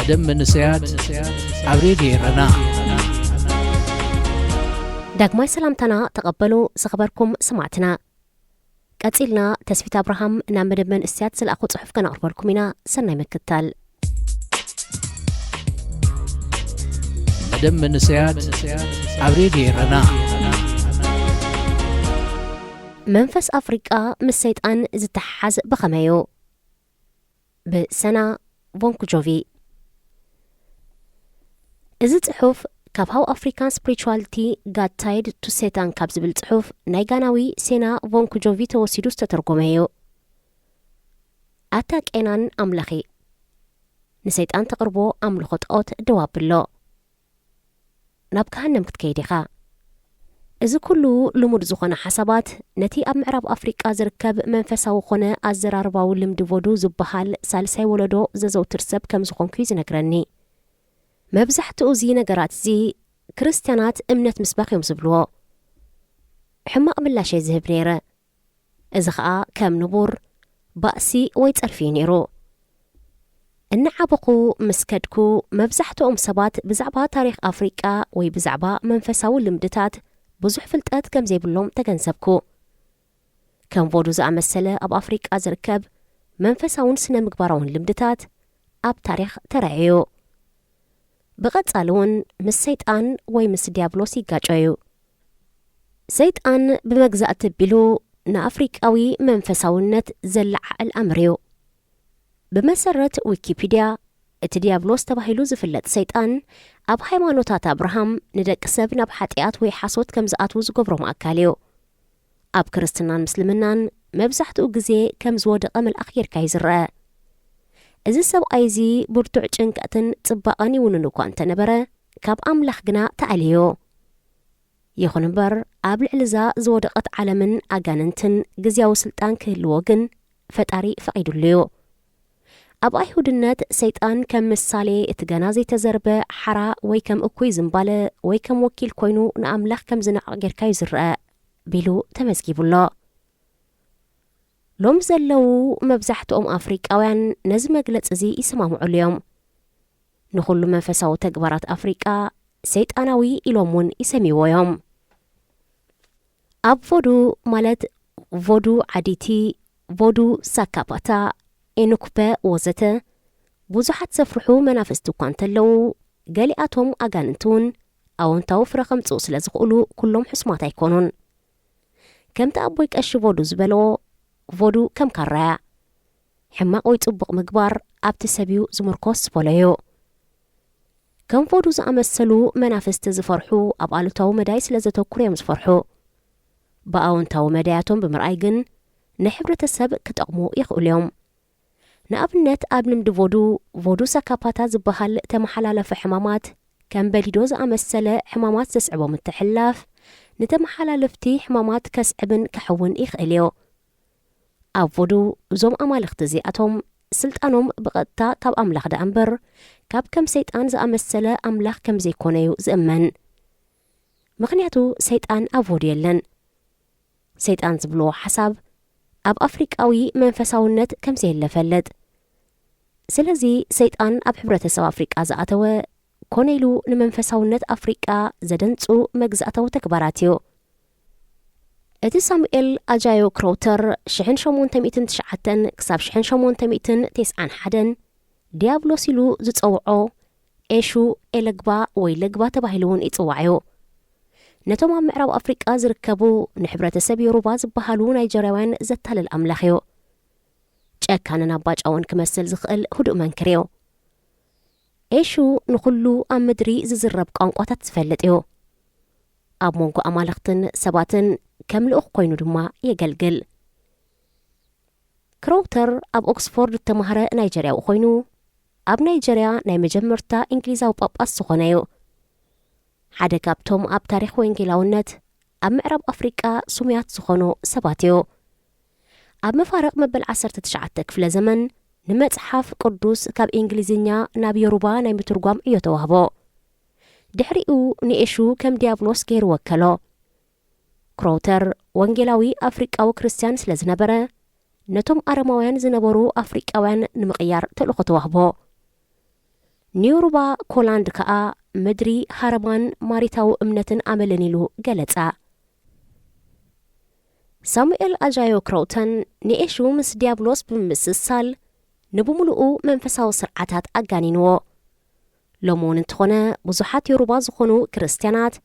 ደም መንእሰያት ኣብ ሬድዮ ኤረና። ዳግማይ ሰላምታና ተቐበሉ ዝኸበርኩም ሰማዕትና። ቀጺልና ተስፊት ኣብርሃም ናብ መደብ መንእሰያት ዝለኣኹ ጽሑፍ ከነቕርበልኩም ኢና። ሰናይ ምክትታል። መደብ መንእሰያት ኣብ ሬድዮ ኤረና። መንፈስ ኣፍሪቃ ምስ ሰይጣን ዝተሓሓዝ ብኸመይ እዩ? ብሰና ቮንኩጆቪ። እዚ ጽሑፍ ካብ How African Spirituality Got Tied to Satan ካብ ዝብል ጽሑፍ ናይ ጋናዊ ሴና ቮንኩጆቪ ተወሲዱ ዝተተርጎመ እዩ። ኣታ ቄናን ኣምላኺ፣ ንሰይጣን ተቕርቦ ኣምልኾ ጣኦት ደው ኣብሎ። ናብ ገሃነም ክትከይድ ኢኻ። እዚ ኩሉ ልሙድ ዝኾነ ሓሳባት ነቲ ኣብ ምዕራብ ኣፍሪቃ ዝርከብ መንፈሳዊ ኾነ ኣዘራርባዊ ልምዲ ቮዱ ዝበሃል ሳልሳይ ወለዶ ዘዘውትር ሰብ ከም ዝኾንኩ እዩ ዝነግረኒ። መብዛሕትኡ እዚ ነገራት እዚ ክርስትያናት እምነት ምስባኽ እዮም ዝብልዎ። ሕማቕ ምላሽ እየ ዝህብ ነይረ። እዚ ኸኣ ከም ንቡር፣ ባእሲ ወይ ጸርፊ እዩ ነይሩ። እናዓበኹ ምስ ከድኩ፣ መብዛሕትኦም ሰባት ብዛዕባ ታሪኽ ኣፍሪቃ ወይ ብዛዕባ መንፈሳዊ ልምድታት ብዙሕ ፍልጠት ከም ዘይብሎም ተገንዘብኩ። ከም ቮዱ ዝኣመሰለ ኣብ ኣፍሪቃ ዝርከብ መንፈሳውን ስነ ምግባራውን ልምድታት ኣብ ታሪኽ ተራእዩ። ብቐጻሊ እውን ምስ ሰይጣን ወይ ምስ ዲያብሎስ ይጋጮ እዩ። ሰይጣን ብመግዛእቲ ኣቢሉ ንኣፍሪቃዊ መንፈሳውነት ዘለዓዕል ኣምር እዩ። ብመሰረት ዊኪፒድያ፣ እቲ ዲያብሎስ ተባሂሉ ዝፍለጥ ሰይጣን ኣብ ሃይማኖታት ኣብርሃም ንደቂ ሰብ ናብ ሓጢኣት ወይ ሓሶት ከም ዝኣትዉ ዝገብሮም ኣካል እዩ። ኣብ ክርስትናን ምስልምናን መብዛሕትኡ ግዜ ከም ዝወደቐ መልኣኽ ጌርካ እዩ ዝረአ። እዚ ሰብኣይ እዚ ብርቱዕ ጭንቀትን ጽባቐን ይውንን እኳ እንተነበረ፣ ካብ ኣምላኽ ግና ተኣልዮ። ይኹን እምበር፣ ኣብ ልዕሊ እዛ ዝወደቐት ዓለምን ኣጋንንትን ግዝያዊ ስልጣን ክህልዎ ግን ፈጣሪ ፈቒዱሉ እዩ። ኣብ ኣይሁድነት፣ ሰይጣን ከም ምሳሌ እቲ ገና ዘይተዘርበ ሓራ ወይ ከም እኩይ ዝምባለ ወይ ከም ወኪል ኮይኑ ንኣምላኽ ከም ዝንዕቕ ጌርካ እዩ ዝረአ ቢሉ ተመዝጊቡ ኣሎ። ሎም ዘለዉ መብዛሕትኦም ኣፍሪቃውያን ነዚ መግለጺ እዚ ይሰማምዑሉ እዮም። ንኹሉ መንፈሳዊ ተግባራት ኣፍሪቃ ሰይጣናዊ ኢሎም እውን ይሰምይዎ እዮም። ኣብ ቮዱ፣ ማለት ቮዱ ዓዲቲ፣ ቮዱ ሳካፓታ፣ ኤኑክፐ ወዘተ፣ ብዙሓት ዘፍርሑ መናፍስቲ እኳ እንተለዉ፣ ገሊኣቶም ኣጋንንቲ እውን ኣወንታዊ ፍረ ከምጽኡ ስለ ዝኽእሉ ኩሎም ሕሱማት ኣይኮኑን። ከምቲ ኣቦይ ቀሺ ቮዱ ዝበልዎ፣ ቮዱ ከም ካራ እያ። ሕማቕ ወይ ጽቡቕ ምግባር ኣብቲ ሰብ እዩ ዝምርኮስ ዝበሎ እዩ። ከም ቮዱ ዝኣመሰሉ መናፍስቲ ዝፈርሑ ኣብ ኣሉታዊ መዳይ ስለ ዘተኩሩ እዮም ዝፈርሑ። ብኣወንታዊ መዳያቶም ብምርኣይ ግን ንሕብረተሰብ ክጠቕሙ ይኽእሉ እዮም። ንኣብነት ኣብ ልምዲ ቮዱ፣ ቮዱ ሳካፓታ ዝበሃል ተመሓላለፊ ሕማማት ከም በሊዶ ዝኣመሰለ ሕማማት ዘስዕቦ ምትሕልላፍ ንተመሓላለፍቲ ሕማማት ከስዕብን ከሕውን ይኽእል እዩ። ኣብ ቮዱ እዞም ኣማልኽቲ እዚኣቶም ስልጣኖም ብቐጥታ ካብ ኣምላኽ ደኣ እምበር ካብ ከም ሰይጣን ዝኣመሰለ ኣምላኽ ከም ዘይኮነ እዩ ዝእመን። ምኽንያቱ ሰይጣን ኣብ ቮዱ የለን። ሰይጣን ዝብልዎ ሓሳብ ኣብ ኣፍሪቃዊ መንፈሳውነት ከም ዘየለ ፈልጥ። ስለዚ ሰይጣን ኣብ ሕብረተሰብ ኣፍሪቃ ዝኣተወ ኮነ ኢሉ ንመንፈሳውነት ኣፍሪቃ ዘደንጹ መግዛእታዊ ተግባራት እዩ። እቲ ሳሙኤል ኣጃዮ ክሮውተር ሽሕን ሸሞንተ ሚእትን ትሽዓተን ክሳብ ሽሕን ሸሞንተ ሚእትን ተስዓን ሓደን ዲያብሎስ ኢሉ ዝጸውዖ ኤሹ ኤለግባ ወይ ለግባ ተባሂሉ እውን ይጽዋዕ እዩ። ነቶም ኣብ ምዕራብ ኣፍሪቃ ዝርከቡ ንሕብረተሰብ ዮሩባ ዝበሃሉ ናይጀርያውያን ዘታልል ኣምላኽ እዩ። ጨካንን ኣባጫውን ክመስል ዝኽእል ህዱእ መንክር እዩ። ኤሹ ንኹሉ ኣብ ምድሪ ዝዝረብ ቋንቋታት ዝፈልጥ እዩ። ኣብ መንጎ ኣማልኽትን ሰባትን ከም ልኡኽ ኮይኑ ድማ የገልግል። ክሮውተር ኣብ ኦክስፎርድ እተማህረ ናይጀርያዊ ኮይኑ፣ ኣብ ናይጀርያ ናይ መጀመርታ እንግሊዛዊ ጳጳስ ዝኾነ እዩ። ሓደ ካብቶም ኣብ ታሪኽ ወንጌላውነት ኣብ ምዕራብ ኣፍሪቃ ስሙያት ዝኾኑ ሰባት እዩ። ኣብ መፋርቕ መበል ዓሰርተ ትሽዓተ ክፍለ ዘመን ንመጽሓፍ ቅዱስ ካብ እንግሊዝኛ ናብ ዮሩባ ናይ ምትርጓም ዕዮ ተዋህቦ። ድሕሪኡ ንኤሹ ከም ዲያብሎስ ገይሩ ወከሎ። ክሮውተር ወንጌላዊ ኣፍሪቃዊ ክርስትያን ስለ ዝነበረ፣ ነቶም ኣረማውያን ዝነበሩ ኣፍሪቃውያን ንምቕያር ተልእኾ ተዋህቦ። ንዮሩባ ኮላንድ ከኣ ምድሪ ሃረማን ማሪታዊ እምነትን ኣመልን ኢሉ ገለጻ። ሳሙኤል ኣጃዮ ክራውተን ንኤሹ ምስ ዲያብሎስ ብምምስሳል ንብምሉኡ መንፈሳዊ ስርዓታት ኣጋኒንዎ። ሎሚ እውን እንተኾነ ብዙሓት ዮሩባ ዝኾኑ ክርስትያናት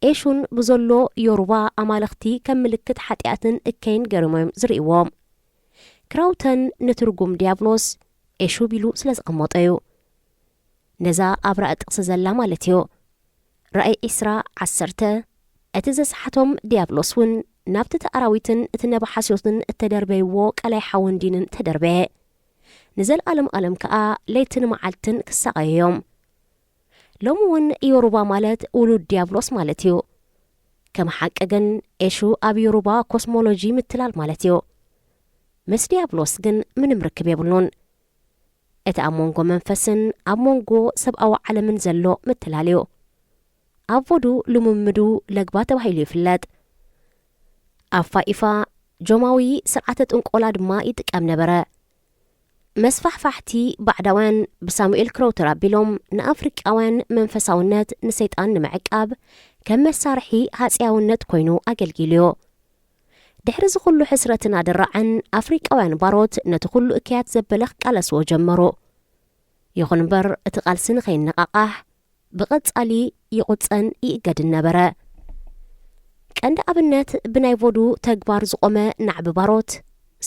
ኤሹን ብዘሎ ዮሩባ ኣማልኽቲ ከም ምልክት ሓጢኣትን እከይን ገሪሞም ዝርእይዎም። ክራውተን ንትርጉም ዲያብሎስ ኤሹ ቢሉ ስለ ዘቐመጦ እዩ። ነዛ ኣብ ራእይ ጥቕሲ ዘላ ማለት እዩ። ራእይ ዕስራ ዓሰርተ፣ እቲ ዘስሓቶም ዲያብሎስ እውን ናብቲ እቲ ኣራዊትን እቲ ነባሓስዮትን እተደርበይዎ ቀላይ ሓውን ዲንን ተደርበየ። ንዘለኣለም ኣለም ከኣ ለይትን መዓልትን ክሳቐዩ እዮም። ሎሚ እውን ዮሩባ ማለት ውሉድ ዲያብሎስ ማለት እዩ። ከም ሓቂ ግን ኤሹ ኣብ ዮሩባ ኮስሞሎጂ ምትላል ማለት እዩ። ምስ ዲያብሎስ ግን ምንም ርክብ የብሉን። እቲ ኣብ መንጎ መንፈስን ኣብ መንጎ ሰብኣዊ ዓለምን ዘሎ ምትላል እዩ። ኣብ ቮዱ ልምምዱ ለግባ ተባሂሉ ይፍለጥ። ኣብ ፋኢፋ ጆማዊ ስርዓተ ጥንቆላ ድማ ይጥቀም ነበረ። መስፋሕፋሕቲ ባዕዳውያን ብሳሙኤል ክሮውተር ኣቢሎም ንኣፍሪቃውያን መንፈሳውነት ንሰይጣን ንምዕቃብ ከም መሳርሒ ሃጽያውነት ኮይኑ ኣገልጊሉዮ። ድሕሪ እዚ ኩሉ ሕስረትን ኣደራዕን ኣፍሪቃውያን ባሮት ነቲ ኩሉ እክያት ዘበለ ክቃለስዎ ጀመሩ። ይኹን እምበር እቲ ቃልሲ ንኸይነቓቓሕ ብቐጻሊ ይቑጸን ይእገድን ነበረ። ቀንዲ ኣብነት ብናይ ቮዱ ተግባር ዝቖመ ናዕቢ ባሮት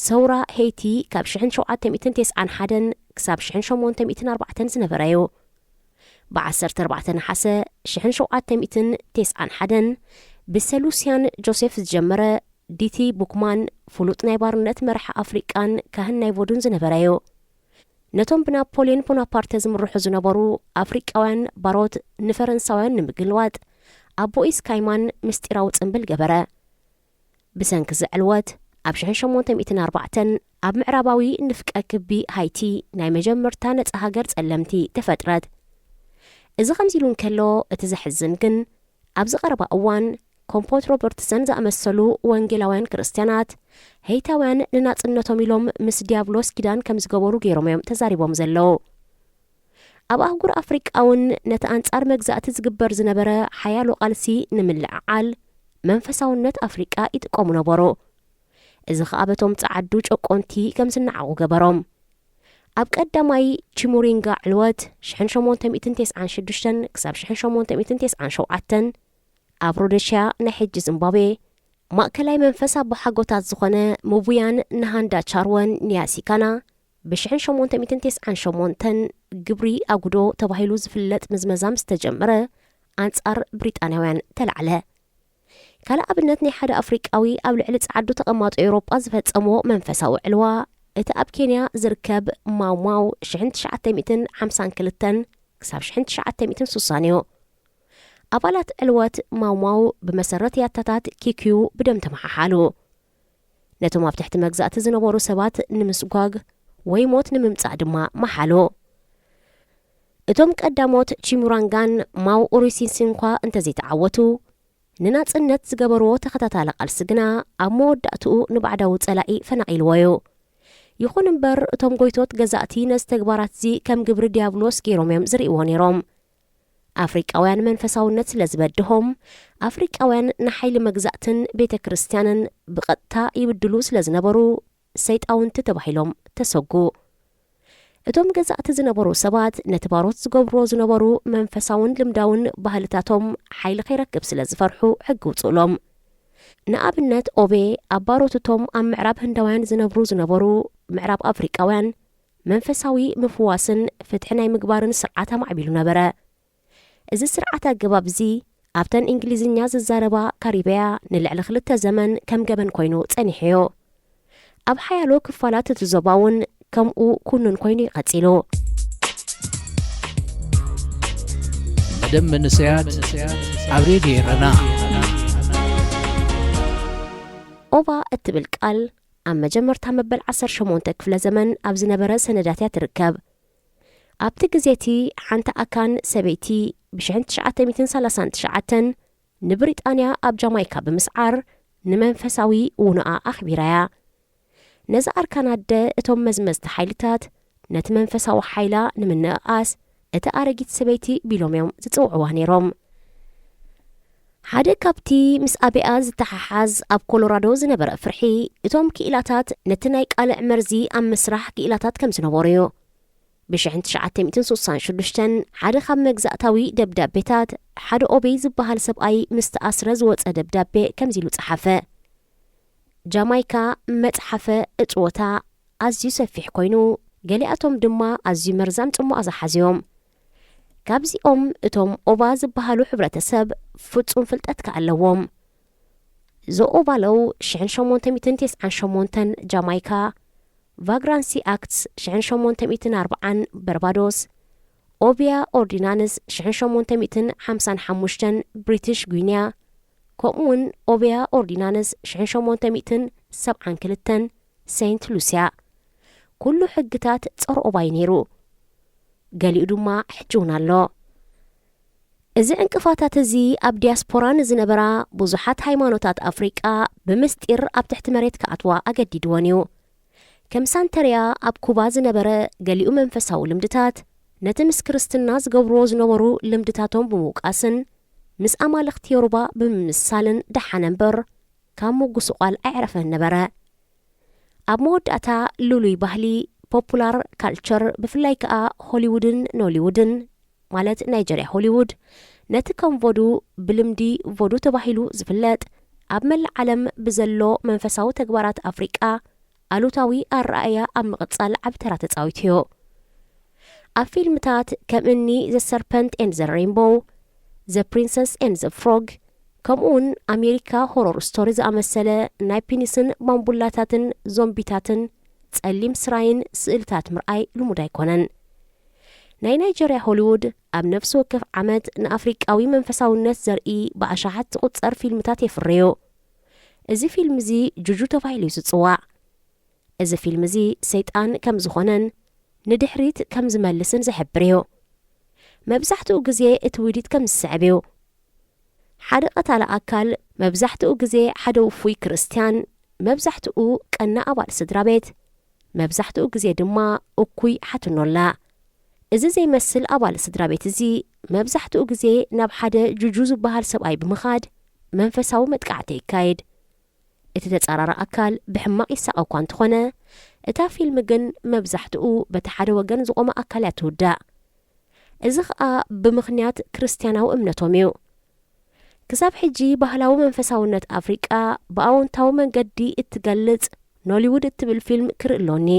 ሰውራ ሄይቲ ካብ ሽሕን ሸውዓተ ሚእትን ተስዓን ሓደን ክሳብ ሽሕን ሸሞንተ ሚእትን ኣርባዕተን ዝነበረ እዩ። ብ ዓሰርተ ኣርባዕተ ነሓሰ ሽሕን ሸውዓተ ሚእትን ተስዓን ሓደን ብሰሉስያን ጆሴፍ ዝጀመረ ዲቲ ቡክማን ፍሉጥ ናይ ባርነት መራሒ ኣፍሪቃን ካህን ናይ ቮዱን ዝነበረ እዩ። ነቶም ብናፖልዮን ቦናፓርተ ዝምርሑ ዝነበሩ ኣፍሪቃውያን ባሮት ንፈረንሳውያን ንምግልዋጥ ኣቦ ኢስካይማን ምስጢራዊ ጽምብል ገበረ። ብሰንኪ እዚ ዕልወት ኣብ ሽሕን ሸሞንተ ሚእትን ኣርባዕተን ኣብ ምዕራባዊ ንፍቀ ክቢ ሃይቲ ናይ መጀመርታ ነጻ ሃገር ጸለምቲ ተፈጥረት። እዚ ከምዚ ኢሉ እንከሎ እቲ ዘሕዝን ግን ኣብዚ ቀረባ እዋን ኮምፖት ሮበርትሰን ዝኣመሰሉ ወንጌላውያን ክርስትያናት ሄይታውያን ንናጽነቶም ኢሎም ምስ ዲያብሎስ ኪዳን ከም ዝገበሩ ገይሮም እዮም ተዛሪቦም ዘለዉ። ኣብ ኣህጉር ኣፍሪቃ እውን ነቲ ኣንጻር መግዛእቲ ዝግበር ዝነበረ ሓያሎ ቃልሲ ንምልዕዓል መንፈሳውነት ኣፍሪቃ ይጥቀሙ ነበሩ። እዚ ኸኣ በቶም ጸዓዱ ጨቆንቲ ከም ዝነዓቑ ገበሮም። ኣብ ቀዳማይ ቺሙሪንጋ ዕልወት ሽሕን ሸሞንተ ሚእትን ተስዓን ሽዱሽተን ክሳብ ሽሕን ሸሞንተ ሚእትን ተስዓን ሸውዓተን ኣብ ሮደሽያ ናይ ሕጂ ዚምባብዌ ማእከላይ መንፈስ ኣቦሓጎታት ዝኾነ ምቡያን ንሃንዳ ቻርወን ኒያሲካና ብሽሕን ሸሞንተ ሚእትን ተስዓን ሸሞንተን ግብሪ ኣጉዶ ተባሂሉ ዝፍለጥ ምዝመዛ ምስ ተጀመረ ኣንጻር ብሪጣንያውያን ተላዕለ። ካልእ ኣብነት ናይ ሓደ ኣፍሪቃዊ ኣብ ልዕሊ ጸዓዱ ተቐማጦ ኤውሮጳ ዝፈጸሞ መንፈሳዊ ዕልዋ እቲ ኣብ ኬንያ ዝርከብ ማውማው ሽሕን ትሽዓተ ሚእትን ሓምሳን ክልተን ክሳብ ሽሕን ትሽዓተ ሚእትን ስሳን እዩ። ኣባላት ዕልወት ማውማው ብመሰረት ያታታት ኪክዩ ብደም ተመሓሓሉ። ነቶም ኣብ ትሕቲ መግዛእቲ ዝነበሩ ሰባት ንምስጓግ ወይ ሞት ንምምጻእ ድማ መሓሉ። እቶም ቀዳሞት ቺሙራንጋን ማው ኡሪሲንሲን እኳ እንተዘይተዓወቱ፣ ንናጽነት ዝገበርዎ ተኸታታሊ ቃልሲ ግና ኣብ መወዳእትኡ ንባዕዳዊ ጸላኢ ፈናቒልዎ እዩ። ይኹን እምበር እቶም ጎይቶት ገዛእቲ ነዚ ተግባራትዚ ከም ግብሪ ዲያብሎስ ገይሮም እዮም ዝርእይዎ ነይሮም። ኣፍሪቃውያን መንፈሳውነት ስለ ዝበድሆም፣ ኣፍሪቃውያን ንሓይሊ መግዛእትን ቤተ ክርስትያንን ብቐጥታ ይብድሉ ስለ ዝነበሩ ሰይጣውንቲ ተባሂሎም ተሰጉ። እቶም ገዛእቲ ዝነበሩ ሰባት ነቲ ባሮት ዝገብርዎ ዝነበሩ መንፈሳውን ልምዳውን ባህልታቶም ሓይሊ ከይረክብ ስለ ዝፈርሑ ሕጊ ውጽእሎም። ንኣብነት ኦቤ ኣብ ባሮትቶም ኣብ ምዕራብ ህንዳውያን ዝነብሩ ዝነበሩ ምዕራብ ኣፍሪቃውያን መንፈሳዊ ምፍዋስን ፍትሒ ናይ ምግባርን ስርዓት ኣማዕቢሉ ነበረ። እዚ ስርዓት ኣገባብ እዚ ኣብተን እንግሊዝኛ ዝዛረባ ካሪበያ ንልዕሊ ክልተ ዘመን ከም ገበን ኮይኑ ጸኒሑ እዩ። ኣብ ሓያሎ ክፋላት እቲ ዞባ እውን ከምኡ ኩኑን ኮይኑ እዩ ቀጺሉ። መደብ መንእሰያት ኣብ ሬድዮ ኤረና። ኦባ እትብል ቃል ኣብ መጀመርታ መበል ዓሰርተ ሸሞንተ ክፍለ ዘመን ኣብ ዝነበረ ሰነዳት እያ ትርከብ። ኣብቲ ግዜ እቲ ሓንቲ ኣካን ሰበይቲ ብ ሽሕን ትሽዓተ ሚእትን ሰላሳን ትሽዓተን ንብሪጣንያ ኣብ ጃማይካ ብምስዓር ንመንፈሳዊ ውኖኣ ኣኽቢራ እያ። ነዛ ኣርካን ኣደ እቶም መዝመዝቲ ሓይልታት ነቲ መንፈሳዊ ሓይላ ንምንእኣስ እቲ ኣረጊት ሰበይቲ ቢሎም እዮም ዝጽውዕዋ ነይሮም። ሓደ ካብቲ ምስ ኣበኣ ዝተሓሓዝ ኣብ ኮሎራዶ ዝነበረ ፍርሒ፣ እቶም ክኢላታት ነቲ ናይ ቃልዕ መርዚ ኣብ ምስራሕ ክኢላታት ከም ዝነበሩ እዩ። ብ ትሽዓተ ሚእትን ስሳን ሽዱሽተን ሓደ ካብ መግዛእታዊ ደብዳቤታት፣ ሓደ ኦቤይ ዝበሃል ሰብኣይ ምስ ተኣስረ ዝወጸ ደብዳቤ ከምዚ ኢሉ ጸሓፈ። ጃማይካ መጽሓፈ እጽወታ ኣዝዩ ሰፊሕ ኮይኑ፣ ገሊኣቶም ድማ ኣዝዩ መርዛም ጽሞኣ ዝሓዝዮም። ካብዚኦም እቶም ኦባ ዝበሃሉ ሕብረተሰብ ፍጹም ፍልጠት ከኣ ኣለዎም። ዞኦባለው ሽሕን ሸሞንተ ሚእትን ተስዓን ሸሞንተን ጃማይካ፣ ቫግራንሲ ኣክትስ ሽሕን ሸሞንተ ሚእትን ኣርብዓን በርባዶስ፣ ኦብያ ኦርዲናንስ ሽሕን ሸሞንተ ሚእትን ሓምሳን ሓሙሽተን ብሪትሽ ጉይንያ፣ ከምኡውን ኦብያ ኦርዲናንስ ሽሕን ሸሞንተ ሚእትን ሰብዓን ክልተን ሴንት ሉስያ። ኩሉ ሕግታት ጸረ ኦባይ ነይሩ። ገሊኡ ድማ ሕጂ እውን ኣሎ። እዚ ዕንቅፋታት እዚ ኣብ ዲያስፖራ ንዝነበራ ብዙሓት ሃይማኖታት ኣፍሪቃ ብምስጢር ኣብ ትሕቲ መሬት ክኣትዋ ኣገዲድወን እዩ። ከም ሳንተርያ ኣብ ኩባ ዝነበረ ገሊኡ መንፈሳዊ ልምድታት፣ ነቲ ምስ ክርስትና ዝገብርዎ ዝነበሩ ልምድታቶም ብምውቃስን ምስ ኣማልኽቲ ዮሩባ ብምምሳልን ደሓነ እምበር፣ ካብ ምጉስቋል ኣየዕረፈን ነበረ። ኣብ መወዳእታ፣ ልሉይ ባህሊ፣ ፖፑላር ካልቸር፣ ብፍላይ ከኣ ሆሊውድን ኖሊውድን፣ ማለት ናይጀርያ ሆሊውድ፣ ነቲ ከም ቮዱ፣ ብልምዲ ቮዱ ተባሂሉ ዝፍለጥ፣ ኣብ መላእ ዓለም ብዘሎ መንፈሳዊ ተግባራት ኣፍሪቃ ኣሉታዊ ኣረኣእያ ኣብ ምቕጻል ዓቢ ተራ ተጻዊቱ እዩ። ኣብ ፊልምታት ከም እኒ The Serpent and the Rainbow፣ The Princess and the Frog፣ ከምኡውን ኣሜሪካ ሆሮር ስቶሪ ዝኣመሰለ ናይ ፒኒስን ባምቡላታትን ዞምቢታትን ጸሊም ስራይን ስእልታት ምርኣይ ልሙድ ኣይኮነን። ናይ ናይጀርያ ሆሊውድ ኣብ ነፍሲ ወከፍ ዓመት ንኣፍሪቃዊ መንፈሳውነት ዘርኢ ብኣሽሓት ዝቑጸር ፊልምታት የፍርዩ። እዚ ፊልም እዚ ጁጁ ተባሂሉ እዩ ዝጽዋዕ። እዚ ፊልም እዚ ሰይጣን ከም ዝኾነን ንድሕሪት ከም ዝመልስን ዝሕብር እዩ። መብዛሕትኡ ግዜ እቲ ውዲት ከም ዝስዕብ እዩ። ሓደ ቀታሊ ኣካል፣ መብዛሕትኡ ግዜ ሓደ ውፉይ ክርስትያን፣ መብዛሕትኡ ቀና ኣባል ስድራ ቤት፣ መብዛሕትኡ ግዜ ድማ እኩይ ሓትኖላ። እዚ ዘይመስል ኣባል ስድራ ቤት እዚ መብዛሕትኡ ግዜ ናብ ሓደ ጁጁ ዝበሃል ሰብኣይ ብምኻድ መንፈሳዊ መጥቃዕቲ የካይድ። እቲ ተጻራሪ ኣካል ብሕማቕ ይሳቐ እኳ እንተኾነ፣ እታ ፊልም ግን መብዛሕትኡ በቲ ሓደ ወገን ዝቖመ ኣካል እያ ትውዳእ። እዚ ኸኣ ብምኽንያት ክርስትያናዊ እምነቶም እዩ። ክሳብ ሕጂ ባህላዊ መንፈሳውነት ኣፍሪቃ ብኣወንታዊ መንገዲ እትገልጽ ኖሊውድ እትብል ፊልም ክርኢ ኣሎኒ።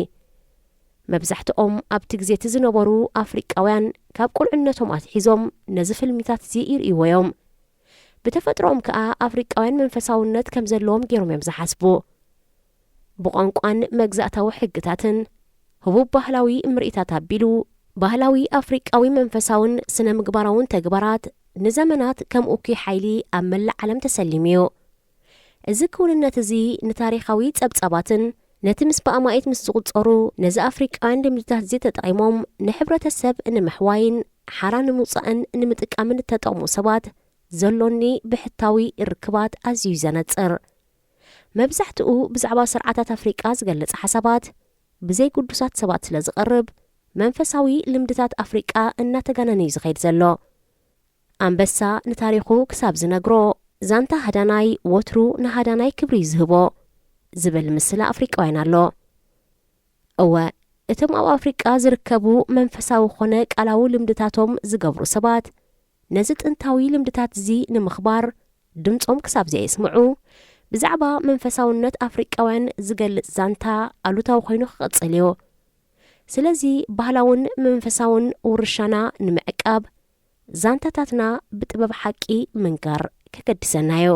መብዛሕትኦም ኣብቲ ግዜ እቲ ዝነበሩ ኣፍሪቃውያን ካብ ቁልዕነቶም ኣትሒዞም ነዚ ፊልምታት እዚ ይርእይዎ እዮም። ብተፈጥሮኦም ከኣ ኣፍሪቃውያን መንፈሳውነት ከም ዘለዎም ገይሮም እዮም ዝሓስቡ። ብቋንቋን መግዛእታዊ ሕግታትን ህቡብ ባህላዊ ምርኢታት ኣቢሉ፣ ባህላዊ ኣፍሪቃዊ መንፈሳውን ስነ ምግባራውን ተግባራት ንዘመናት ከም እኩይ ሓይሊ ኣብ መላእ ዓለም ተሰሊሙ እዩ። እዚ ክውንነት እዚ ንታሪኻዊ ጸብጻባትን ነቲ ምስ ብኣማኢት ምስ ዝቑጸሩ ነዚ ኣፍሪቃውያን ልምድታት እዚ ተጠቒሞም ንሕብረተሰብ ንምሕዋይን ሓራ ንምውጻእን ንምጥቃምን እተጠቕሙ ሰባት ዘሎኒ ብሕታዊ ርክባት ኣዝዩ እዩ ዘነጽር። መብዛሕትኡ ብዛዕባ ስርዓታት ኣፍሪቃ ዝገልጽ ሓሳባት ብዘይ ግዱሳት ሰባት ስለ ዝቐርብ፣ መንፈሳዊ ልምድታት ኣፍሪቃ እናተጋነነ እዩ ዝኸይድ ዘሎ። ኣንበሳ ንታሪኹ ክሳብ ዝነግሮ፣ ዛንታ ሃዳናይ ወትሩ ንሃዳናይ ክብሪ እዩ ዝህቦ ዝብል ምስላ ኣፍሪቃውያን ኣሎ። እወ፣ እቶም ኣብ ኣፍሪቃ ዝርከቡ መንፈሳዊ ኾነ ቃላዊ ልምድታቶም ዝገብሩ ሰባት፣ ነዚ ጥንታዊ ልምድታት እዚ ንምኽባር ድምጾም ክሳብ ዘየስምዑ፣ ብዛዕባ መንፈሳውነት ኣፍሪቃውያን ዝገልጽ ዛንታ ኣሉታዊ ኮይኑ ክቕጽል እዩ። ስለዚ ባህላውን መንፈሳውን ውርሻና ንምዕቃብ ዛንታታትና ብጥበብ ሓቂ ምንጋር ከገድሰና እዩ።